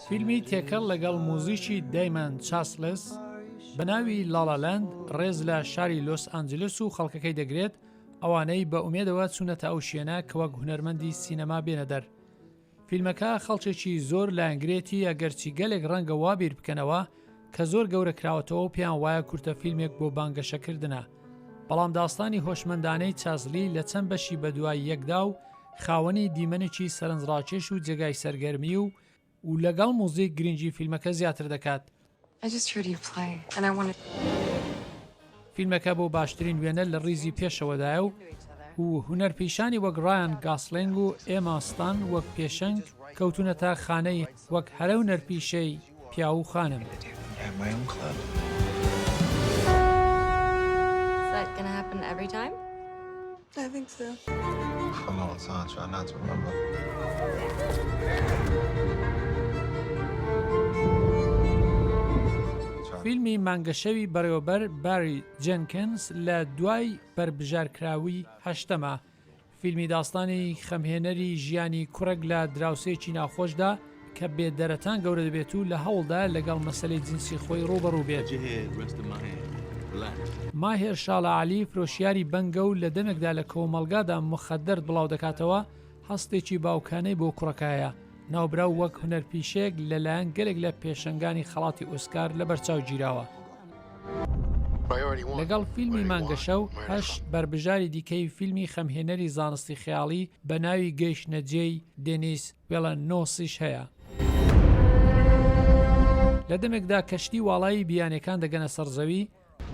فیلمی تێکەڵ لەگەڵ موزیکی دەیمەن چاسلس بە ناوی لالا لەند ڕێز لە شاری لۆس ئانجلس و خەڵکەکەی دەگرێت، ئەوانەی بە ئومێدەوە چوونەتە ئەو شوێنە کە وەک هونەرمەندی سینەما بێنە دەر. فیلمەکە خەڵکێکی زۆر لایەنگرێتی ئەگەرچی گەلێک ڕەنگە وا بیر بکەنەوە کە زۆر گەورە کراوەتەوە و پێیان وایە کورتە فیلمێک بۆ بانگەشەکردنە بەڵام داستانی هۆشمەندانەی چازلی لە چەند بەشی بەدوای یەکدا و خاوەنی دیمەنێکی سەرنجڕاکێش و جێگای سەرگەرمی و و لەگەڵ موزیک گرنگی فیلمەکە زیاتر دەکات. فیلمەکە بۆ باشترین وێنە لە ڕیزی پێشەوەدایە و و هونەرپیشانی وەک ڕایان گاسلینگ و ئێما ستان وەک پێشەنگ کەوتوونەتە خانەی وەک هەرە هونەرپیشەی پیاو و خانم. فیلمی مانگەشەوی بەڕێوەبەر باری جێنکنس لە دوای بەربژارکراوی هەشتەمە، فیلمی داستانی خەمهێنەری ژیانی کوڕێک لە دراوسێیەکی ناخۆشدا کە بێ دەرەتان گەورە دەبێت و لە هەوڵدایە لەگەڵ مەسەلەی جنسی خۆی ڕووبەڕوو بێت. ماهێر شاڵە عەلی فرۆشیاری بەنگە و لە دەمێکدا لە کۆمەڵگادا موخەدەرت بڵاو دەکاتەوە، هەستێکی باوکانەی بۆ کوڕەکە هەیە. ناوبراو وەک هونەرپیشەیەک لەلایەن گەلێک لە پێشەنگانی خەڵاتی ئۆسکار لەبەرچاو گیراوە. لەگەڵ فیلمی مانگەشەو، هەشت بەربژاری دیکەی فیلمی خەمهێنەری زانستی خەیاڵی بە ناوی گەیشتنە جێی دێنیس وێڵەنۆسیش هەیە. لە دەمێکدا کەشتی واڵایی بیانیەکان دەگەنە سەر زەوی،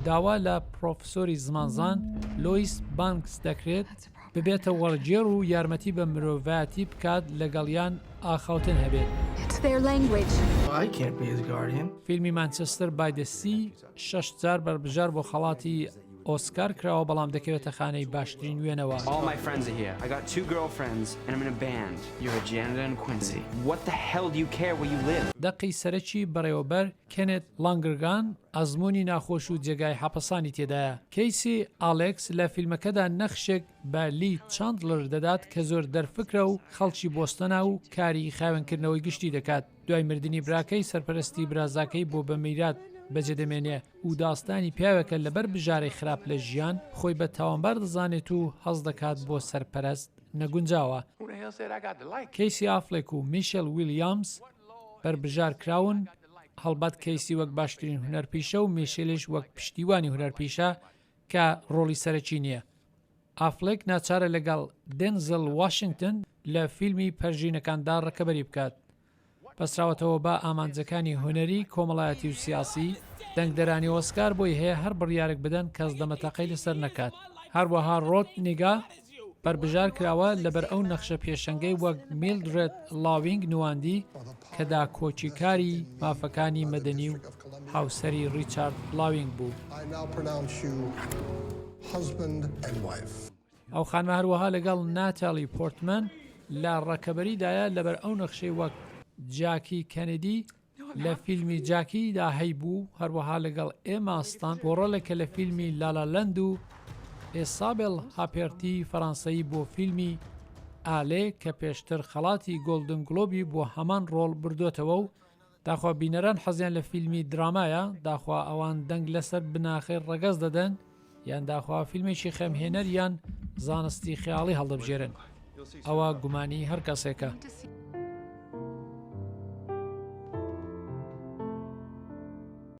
داوا لە پڕۆفسۆری زمانزان لۆیس بانکس دەکرێت ببێتە وەڕگێڕ و یارمەتی بە مرۆڤایەتی بکات لەگەڵیان ئاخاوتن هەبێت. فیلمی مانچستەر بای دە سی شەش جار بەربژار بۆ خەڵاتی ئۆسکار کراوە بەڵام دەکەوێتە خانەی باشترین وێنەوە. دەقی سەرەکی بەڕێوەبەر کێنێت لانگرگان ئەزموونی ناخۆش و جێگای حەپەسانی تێدایە. کەیسی ئالێکس لە فیلمەکەدا نەخشێک بە لی چاندلر دەدات کە زۆر دەرفکرە و خەڵکی بۆستەنە و کاری خاوێنکردنەوەی گشتی دەکات. دوای مردنی براکەی سەرپەرستی برازاکەی بۆ بە میرات بەجێدەمێنێ و داستانی پیاوێکە لەبەر بژارەی خراپ لە ژیان خۆی بە تاوانبار دەزانێت و هەست دەکات بۆ سەرپەرست نەگونجاوە. کەیسی ئافلێک و میشێل ویلیامز بەربژار کراون، هەڵبەت کەیسی وەک باشترین هونەرپیشە و میشێلیش وەک پشتیوانی هونەرپیشە کە ڕۆڵی سەرەکی نییە. ئافلێک ناچارە لەگەڵ دێنزل واشنگتن لە فیلمی پەرژینەکاندا ڕکەبەری بکات. بەستراوەتەوە بە ئامانجەکانی هونەری، کۆمەڵایەتی و سیاسی، دەنگدەرانی ئۆسکار بۆی هەیە هەر بڕیارێک بدەن کەس دەمەتەقەی لەسەر نەکات. هەروەها ڕۆت نیگا بەربژار کراوە لەبەر ئەو نەخشە پێشەنگەی وەک میلدرێد لاوینگ نواندی کە داکۆکیکاری مافەکانی مەدەنی و هاوسەری ڕیچارد لاوینگ بوو. ئەو خانمە هەروەها لەگەڵ ناتالی پۆرتمەن لە ڕەکەبەریدایە لەبەر ئەو نەخشەی وەک جاکی کەنیدی لە فیلمی جاکی دا هەیبوو، هەروەها لەگەڵ ئێما ستان بۆ ڕۆڵێک کە لە فیلمی لالا لەند و ئێسابێل هاپێرتی فەرانسەیی بۆ فیلمی ئالێ کە پێشتر خەڵاتی گۆڵدن گڵۆبی بۆ هەمان ڕۆڵ بردۆتەوە و داخوا بینەران حەزیان لە فیلمی درامایە، داخوا ئەوان دەنگ لەسەر بناخەی ڕەگەز دەدەن یان داخوا فیلمێکی خەمهێنەر یان زانستی خەیاڵی هەڵدەبژێرن ئەوە گومانی هەر کەسێکە.